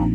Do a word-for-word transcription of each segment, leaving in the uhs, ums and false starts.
Ka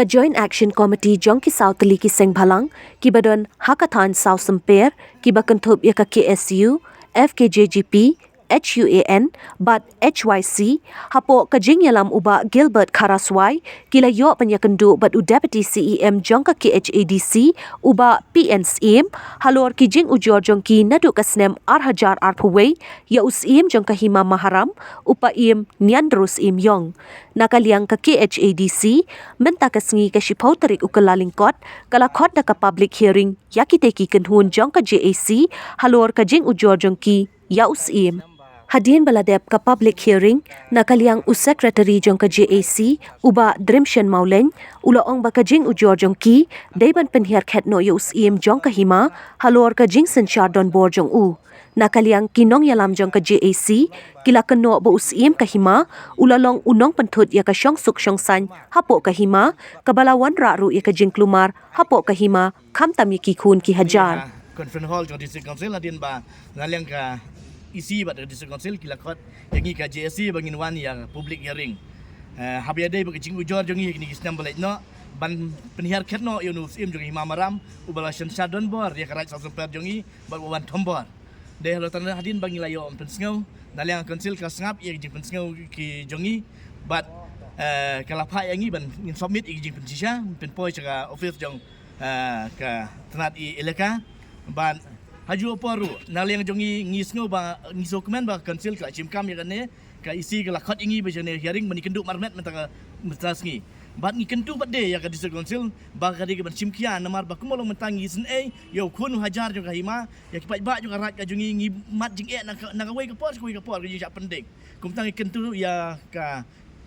Joint Action Committee jong ki saw tylli ki seng bhalang kiba don ha ka thaiñ Sawsymper, kiba kynthup ïa ka K S U, F K J G P, H U A N bad H Y C, hapoh ka jingïalam u Bah Gilbert Kharaswai, ki la ïoh ban ïakynduh bad u Deputy C E M jong ka K H A D C, u Bah P N Syiem, halor ki jingujor jong ki naduh ka snem ar hajar arphew wei ïa u Syiem jong ka Hima Maharam, u Paiem Niandro Syiem Ïong. Na ka liang ka K H A D C, mynta ka sngi ka shiphew tarik u Kyllalyngkot, ka la khot da ka public hearing ïa kitei ki kynhun jong ka J A C halor ka jingujor jong ki ïa u Syiem. Hadien ba la dep ka public hearing, na ka liang u Secretary jong ka J A C, u Bah Drimshen Mawleng, u la ong ba ka jingujor jong ki dei ban pynhiar khet noh ïa u Syiem jong ka Hima halor ka jingsynshar donbor jong u. Na ka liang ki nongïalam jong ka J A C, ki la kynnoh ba u Syiem ka Hima u la long u nongpynthut ïa ka shongsuk shongsaiñ hapoh ka Hima, kaba la wanrah ruh ïa ka jingkulmar hapoh ka Hima, khamtam ïa ki khun ki hajar. Conference hall jong District Council hadien ba na liang ka E C bad District Council ki la khot ïa ngi ka J A C ba ngin wan ïa public hearing. Eh, haba ïadei bad ka jingujor jong ngi ha kine ki snem ba leit noh, ban pynhiar khet noh ïa u Syiem jong ka Hima Maharam, uba la synshar donbor ïa ka Raid Sawsymper jong ngi bad uba wan thombor. Dei halor kata hadien ba ngi la ïoh ban pynsngew, na liang ka Council ka sngap ïa ka jingpynsngew ki jong ngi bad, eh, ka la phah ïa ngi ban ngin submit ïa ka jingpynshisha, pynpoi sha ka office jong, eh, ka tnat i elaka. Bad ha ju por ruh, na liang jong ngi, ngi sngew ba, ngi sngewkmen ba ka Council ka la shim kam ïa kane, ka E C ka la khot ïa ngi ba jong ne hearing ban ïakynduh marmet mynta ka, mynta sngi. Bad ngi kyntu pat de ïa ka District Council ba ka dei ka ban shim khia, namar ba kumba long mynta ngi isynei ïa u khun u hajar jong ka Hima, ïa ki paidbah jong ka Raid ka jong ngi, ngi mad jingeh na ka, na kawei ka por sha kawei ka por, ka jingshah pyndeng. Kumta ngi kyntu ïa ka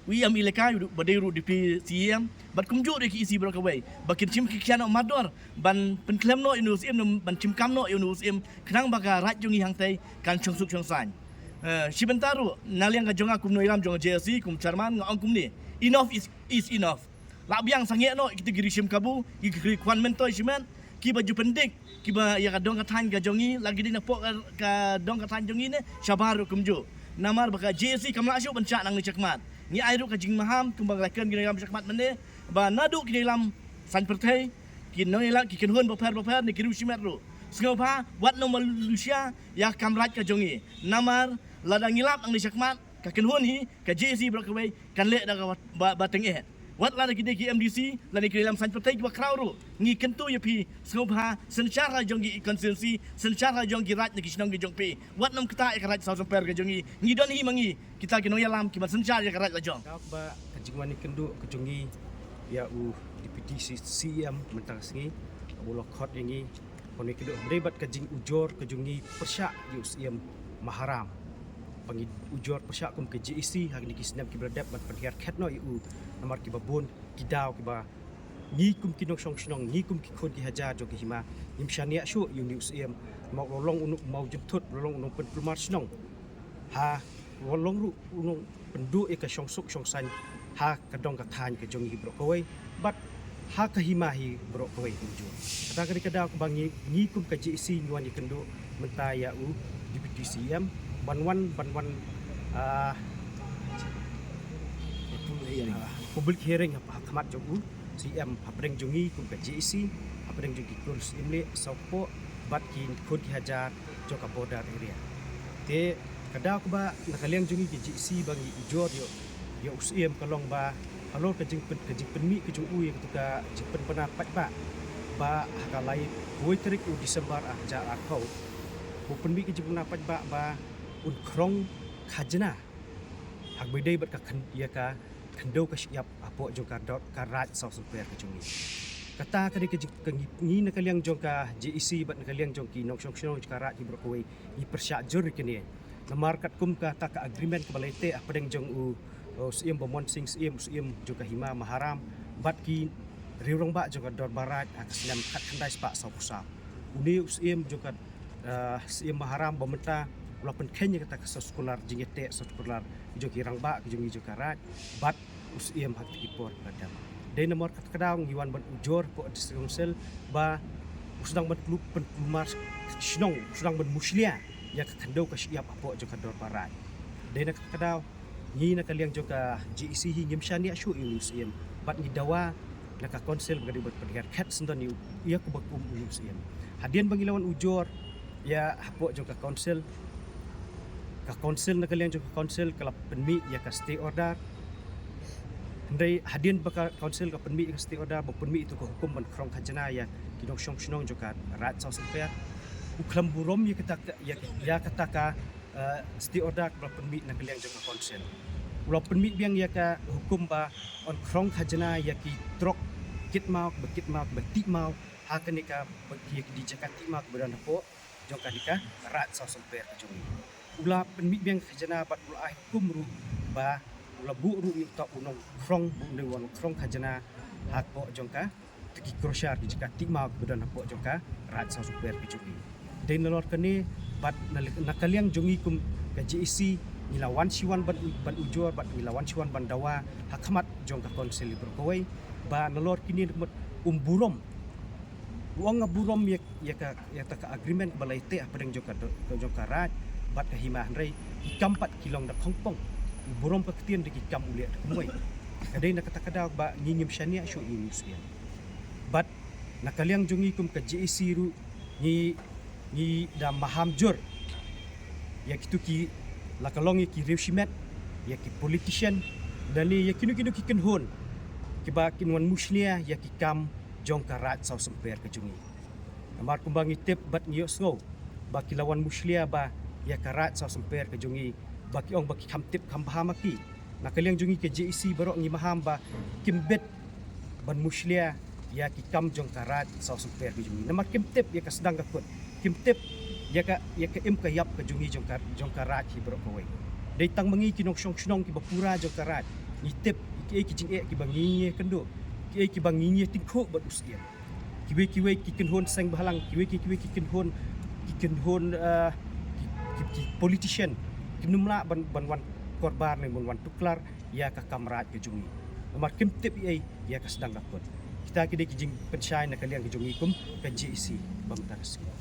u E M elaka, ba dei ruh Deputy C E M, bad kumjuh ruh ki E C baroh kawei ba kin shim ki khia noh mardor ban pynkhlem noh ïa u Syiem, ban shim kam noh ïa u Syiem, khnang ba ka Raid jong ngi hangtei kan shongsuk shongsaiñ. Eh, shi bynta ruh, na liang ka jong nga kum nongïalam jong ka J A C, kum chairman, nga ong kumne: enough is, is enough. Lah biang sangeh noh kita ki ri shim kabu, ki ri kwah myntoi shimet, kiba ju pyndik, kiba ïa ka dong ka thaiñ ka jong ngi, la ki dei napoh ka, ka dong ka thaiñ jong ngi ne shabar ruh kumjuh. Namar ba ka J A C kam lah shuh ban shah nangne shakhmat. Ngi ai ruh ka jingmaham kumba nga la kren ki nongïalam shakhmat mynne, ba naduh ki nongïalam saiñ pyrthei, ki nongïalam, ki kynhun bapher bapher ne ki riew shimet ruh, sngewbha wat nym lushia ïa ka kam Raid ka jong ngi. Namar lada ngi lap nangne shakhmat, ka kynhun hi, ka J A C baroh kawei kan leh da kaba, ba, ba tyngeh. Wat lada ki dei ki M D C lane ki nongïalam saiñ pyrthei kiba khraw ruh, ngi kyntu ïa phi, sngewbha synshar ha jong ki constituency, synshar ha jong ki Raid ne ki shnong ki jong phi. Wat nym ktah ïa ka Raid Sawsymper ka jong ngi. Ngi don hi ma ngi kita ki nongïalam kiban synshar ïa ka Raid la jong. Ka ba ka jingwan ïakynduh ka jong ngi ïa u Deputy C-, C E M mynta ka sngi, u la khot ïa ngi ban ïakynduh hynrei bad ka jingujor ka jong ngi pyrshah ïa u Syiem Maharam. Ba ngi ujor pyrshah kum ka J A C ha kine ki snem kiba la dep ban pynhiar khet noh ïa u, namar kiba bun ki daw kiba ngi kum ki nongshong shnong, ngi kum ki khun ki hajar jong ka Hima, ngim shaniah shuh ïa une u Syiem, namar u la long u nong mawjynthut, u la long u nongpynkulmar shnong. Ha, u la long ruh u nongpynduh ïa ka shongsuk shongsaiñ ha ka dong ka thaiñ ka jong ngi baroh kawei bad ha ka Hima hi baroh kawei kumjuh. Kata ka dei ka daw kaba ngi, ngi kum ka J A C ngi wan ïakynduh mynta ïa u Deputy C E M ban wan, ban wan, ah, public hearing ha, ha khmat jong u C E M hapdeng jong ngi kum ka J A C, hapdeng jong ki khun Syiem leh saw kpoh bad ki khun ki hajar jong ka border area. Te ka daw kaba na ka liang jong ngi ka J A C ba ngi ujor ïa, ïa u Syiem ka long ba halor ka jingpyn, ka jingpynmih ka jong u ïa katu ka jingpynbna paidbah, ba ha ka lai, kawei tarik u December ar hajar arphew, u pynmih ka jingpynbna paidbah ba un khrong khajna ha kaba ïadei bad ka khyn-, ïa ka khyndew ka shyiap hapoh jong ka dor, ka Raid Sawsymper ka jong ngi. Kata ka dei ka jing, ka ngi, ngi na ka liang jong ka J A C bad na ka liang jong ki nongshong shnong jong ka Raid hi baroh kawei ngi pyrshah jur ïa kane. Namar katkum kata ka agreement kaba la ïateh hapdeng jong u, u Syiem Bamon Singh Syiem, u Syiem jong ka Hima Maharam bad ki riew rangbah jong ka Dorbar Raid ha ka snem khatkhyndai spah sawphew saw. Une u Syiem jong ka, eh, Syiem Maharam ba mynta u la pynkheiñ ïa kata ka circular jingïateh circular jong ki rangbah ka jong ngi jong ka Raid bad u Syiem ha kata ki por ba dang. Dei namar kata ka daw ngi wan ban ujor hapoh District Council ba u sdang ban khlur pynkulmar shnong, u sdang ban mushlia ïa ka khyndew ka shyiap hapoh jong ka Dorbar Raid. Dei na kata ka daw Ngi na ka liang jong ka J A C hi ngim shaniah shuh ïa u Syiem bad ngi dawa na ka council ba ka dei ban pynhiar khet syndon ïa u, ïa kaba kum u Syiem. Hadien ba ngi la wan ujor ïa hapoh jong ka council, ka council na ka liang jong ka council ka la pynmih ïa ka stay order. Hynrei hadien ba ka council ka pynmih ïa ka stay order, ba pynmih ïa ka hukum ban khrong khajna ïa ki nongshong shnong jong ka Raid Sawsymper, u khlem burom ïa kata ka, ïa, ïa kata ka, eh, stay order kaba la pynmih na ka liang jong ka council. U la pynmih biang ïa ka hukum ba yn khrong khajna ïa ki trok kit maw, ba kit maw, ba tih maw ha kane ka, ba ki, ïa ki jaka tih maw ba don hapoh jong kane ka Raid Sawsymper ka jong ngi. U la pynmih biang khajna bad u la ai hukum ruh ba u la buh ruh ïa uta u nongkhrong, ba un dei u nongkhrong khajna hapoh jong kata ki crusher, ki jaka tih maw ba don hapoh jong ka Raid Sawsymper ka jong ngi. Dei nalor kane bad na, na ka liang jong ngi kum ka J A C ngi la wan shi wan ban, ban ujor bad ngi la wan shi wan ban dawa ha khmat jong ka council baroh kawei ba nalor kine, um burom, u ong nga burom ïa, ïa ka, ïa kata ka agreement ba la ïateh hapdeng jong ka, jong ka Raid bad ka Hima, hynrei ki kam pat ki long da khongpong. U burom ka ktien da ki kam u leh da kumwei. Ka dei na kata ka daw ba ngi ngim shaniah shuh ïa u Syiem. Bad na ka liang jong ngi kum ka J A C ruh ngi, ngi da maham jur ïa kito ki, la ka long ïa ki riew shimet, ïa ki politician, lane ïa kino kino ki kynhun kiba kin wan mushlia ïa ki kam jong ka Raid Sawsymper ka jong ngi. Namar kumba ngi tip bad ngi ïohsngew ba ki la wan mushlia ba ïa ka Raid Sawsymper ka jong ngi, ba ki ong ba ki kham tip kham bha ma ki. Na ka liang jong ngi ka J A C baroh ngi maham ba kim bit ban mushlia ïa ki kam jong ka Raid Sawsymper ka jong ngi. Namar kim tip ïa ka sdang ka kut, kim tip ïa ka, ïa ka im ka ïap ka jong ngi, jong ka, jong ka Raid hi baroh kawei. Dei tang ma ngi ki nongshong shnong kiba pura jong ka Raid ngi tip kiei ki jingeh kiba ngi ngi kynduh, kiei kiba ngi ngi tyngkhuh bad u Syiem. Kiwei kiwei ki kynhun seng bhalang, kiwei kiwei ki kynhun, ki kynhun, eh, ki, ki, ki politician kim nym lah ban, ban wan korbar ne ban wan tuklar ïa ka kam Raid ka jong ngi. Namar kim tip ei ïa ka sdang ka kut. Kita ki dei ki jingpynshai na ka liang ka jong ngi kum ka J A C ba mynta ka sngi.